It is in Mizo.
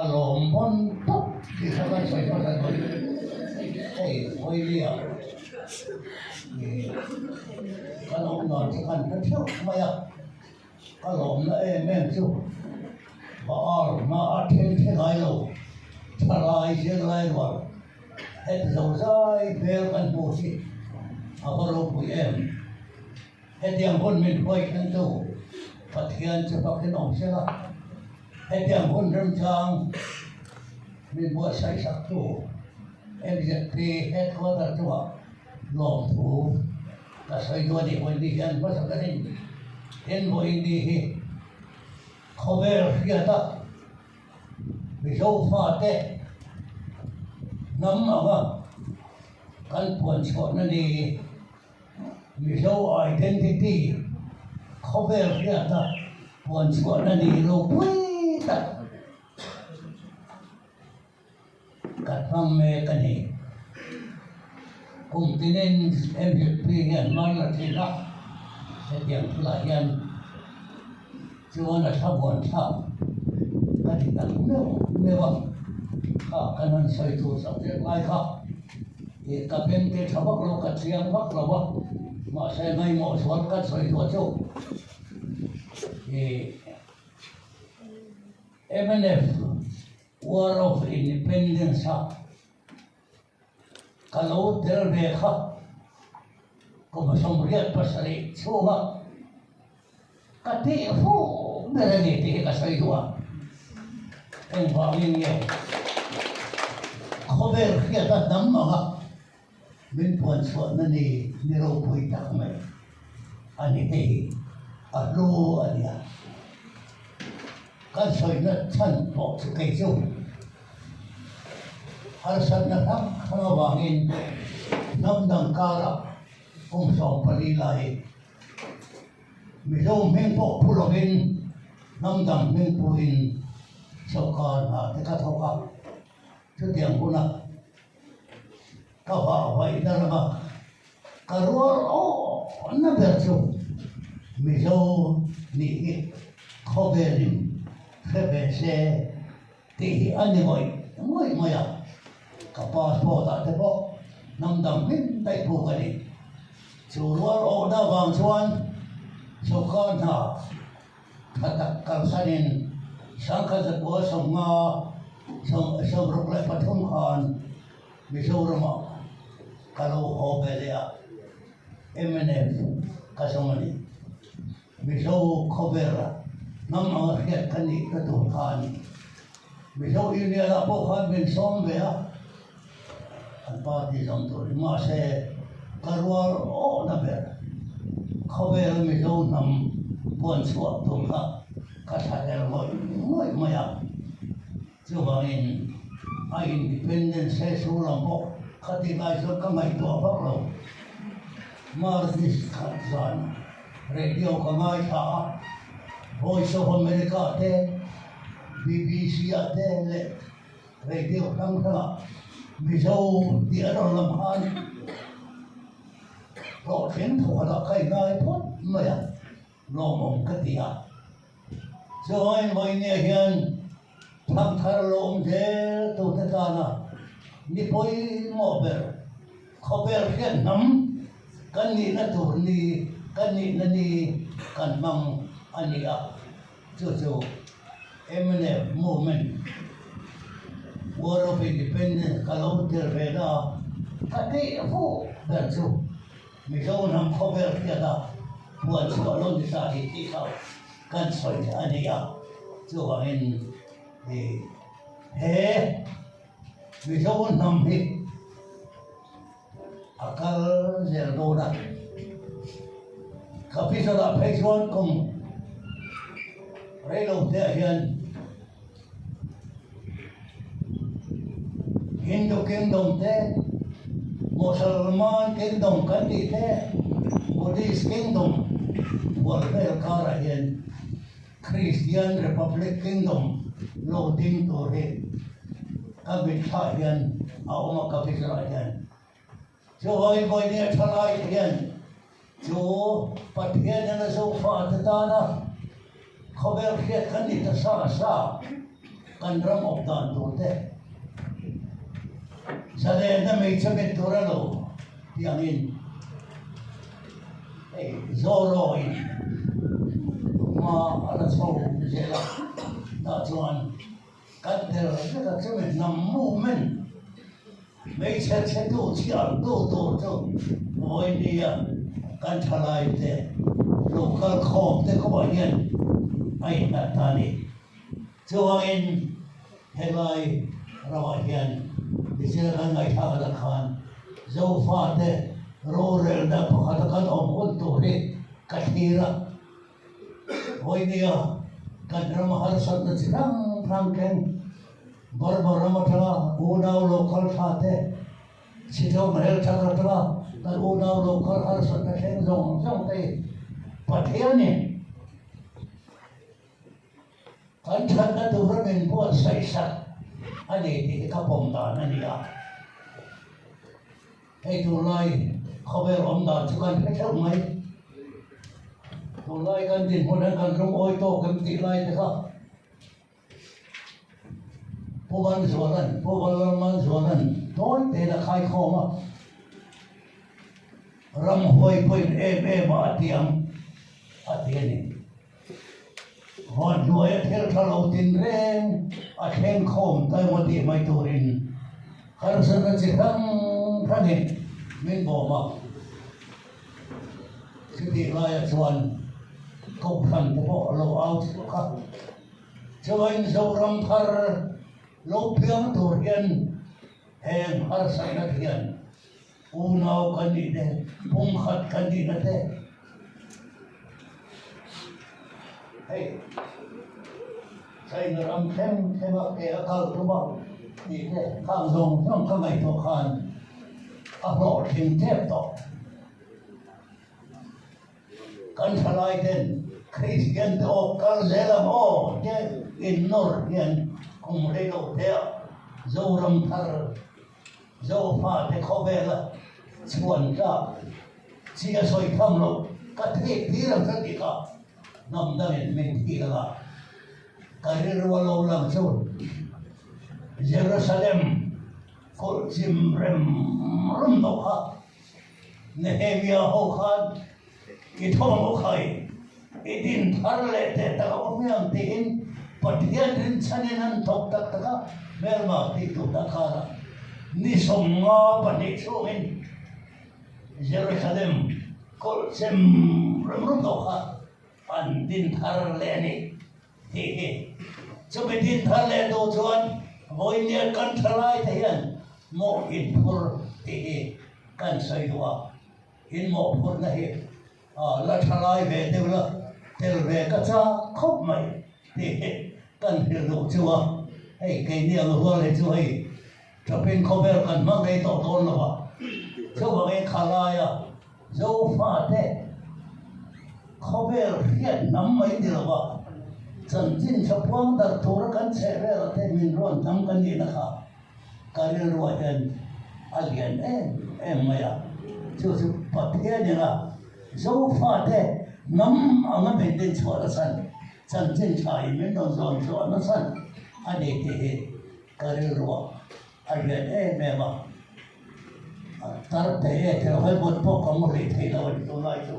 A lawm hawn tawp tih kha kan sawi hmasa dawn. Hei Vawilia kan awm dan chu kan hre theuh mai a, ka lawmna em em chu Baal hma a then the ngai lo, thalai zirlai rual heti zo zai hmel kan hmu hi a va ropui em. Hetiang hun min hruai thlengtu Pathian chu fakin awm se la, hetiang hun remchang min buatsaih saktu MZP Headquarter chungah lawmthu ka sawi duh a ni. Vawiin ni hian hmasa takin tin vawiin ni hi khawvel hriata Mizo fate hnam anga kan puanchhuahna ni. Mizo identity khawvel hriata puan chhuahna ni ropui tak kan hmang mek a ni. Kum tinin MZP hian hman la thin a, hetiang thulah hian chuan a thlamuan thlak ka ti tak meuh meuh a, kha kan han sawi tur subject lai kha. Ih ka beng te tha vak lo ka chiang vak lo a, mahse ngaimawh zual ka sawi duah chu ih mnf War of Independence a ka lo tel ve kha kum 87 chhunga Ka tih fuh ber a ni tih hi ka sawi duh a, engvangin nge khawvel hriata hnam anga min puan chhuahna ni ni ropui tak mai a ni hei hi a hlu a nia. Kan sawina chhan pawh chu kei chu harsatna hrang hrang avangin hnam dang karah kum 14 lai Mizo hming pawh phu lovin hnam dang hming puhin sawrkar hna te ka thawk a, chutiang huna ka vah vaih na rama ka rual awhna ber chu Mizo nih hi khawvelin hre ve se tih hi a ni ngawih ngawih mai a, ka passport ah te pawh hnam dang hming daih puk a ni. Chu rual awhna avang chuan sawrkar hna tha tak kalsanin 1953 khan Mizoramah ka lo haw ve leh a, mnf ka zawng a ni. Mizo khawvela hnam anga hriat ka nih ka tur khan Mizo Union ah pawh khan min sawm ve a, an party zawng tur hi mahse ka rual awhna ber khawvela Mizo hnam puan chhuah tur kha ka thlahlel ngawih ngawih mai a, chuvangin a independence he su lam pawh khatih lai chuan ka ngaihtuah vak lo. March khat zan radio ka ngaithla a, Voice of America te, BBC ah te leh radio hrang hrangah Mizo tih a rawn lam khan hlawhtling thawkhatah ka ingai phawt mai a, lawmawm ka ti a. Chuan vawinia hian thangthar lawm zel tute tana ni pawimawh ber khawvel hriat hnam kan nihna tur ni kan nihna ni kan hmang a ni a, chu chu mnf movement War of Independence ka lo tel ve na a, ka tih fuh ber chu. Mizo hnam khawvel hriata puan chhuah lo ni ta hi tih kha kan sawi a ni a, chuvangin he Mizo hnam hi a kal zel dawn a, ka vision-ah phei chuan kum reilo te-ah hian Hindu Kingdom te, Mosalman Kingdom kan tih te, Buddhist Kingdom hual vel karah hian Christian Republic Kingdom lo ding tur hi ka mitthlah hian a awm a, ka vision-ah hian. Chuvangin vawinia thalai te hian chu Pathian in a Zofa te tana khawvel hriat kan ni ta sa sa. Kan ram awp dan tur te zalenna hmeichhe mit tur a lo tih angin hei Zoro-in hma a la chho zel a, tah chuan kan tel vek a chumi hnam movement hmeichhe chhetu chhiartu tur chu vawinia kan thalai te local khawm te kawngah hian a innghat ta a ni. Chuvangin helai ramah hian Israel kan ngaihthlak atang khan Zofate rorelna pakhata kan awm hun tur hi ka thlir a. Vawinia kan rama harsatna chi hrang hrang thleng Burma ram atanga unau lo kal tha te, Chitawm hel thak atanga kan unau lo kal harsatna thleng zawng zawng te hi Pathianin Kan thatna tura min buatsaih sak a ni tih hi ka pawm dan a ni a. Hei tunlai khawvel awm dan chu kan hre theuh mai. Tunlai kan dinhmun hian kan lungawi tawk em tih lai te kha Pu Manzuala'n, Pu Vanlalmanzuala'n tawi tein a khaikhawm a. Ramhuai pawhin em em a a ti ang a ti a ni. Van hnuaia thil tha lo tinreng a thleng khawm ta emaw tih mai turin harsatna chi hrang hrangin min bawm a. Chutih laiah chuan Kohhran te pawh a lo au chhuak a, chuan Zoram thar lo piang tur hian heng harsatna te hian Unau kan nih te, pumkhat kan nihna te, hei China ram thleng thleng a ke a kal tum a tih te khang zawng zawng ka ngaihtuah khan a hlawhtling tep tawh. Kan thalai ten Kristian te aw kal zel ang aw te innawr hian kum rei lo te ah Zoram thar Zofate khawvela chhuan tlak chi a sawi tham loh ka thik tir ang ka tih kha hnam dangin min thik anga ka rilru a lo lang chu Jerusalem kulh chim rem rum tawh kha Nehemia ho khan i thawm u khai i din thar leh teh tak a awm hiang tiin Pathian rinchhanin an thawk tak tak a, hmelma tih duhna kharah ni 52 chhungin Jerusalem kawlh chem rem rum tawh kha an din thar leh a ni tih hi. Chumi din thar leh duh chuan vawinia kan thalai te hian mawh inphur tih hi kan sawi duh a, in mawhphurna hi la tha lai ve deuh la, tel ve ka chak khawp mai tih hi kan hrilh duh chu a, hei keini ang rual hi chu hei Chapin khawvel kan hmang rei tawh dawn lo a, chuvangin khalaia Zofate khawvel hriat hnam mai ni lo a, chanchin tha puang darh tura kan chheh velah te min rawn hnam kan nihna kha ka rilruah hian a lian em em mai a, chu chu Pathianin a Zofate hnam anga min din chhuah nasan, chanchin tha in min rawn zawn chhuah nasan a ni tih hi ka rilruah a lian em em a, tar thei e thil hawi bawt pawh ka mu hlei thei lo a ni tunlai chu.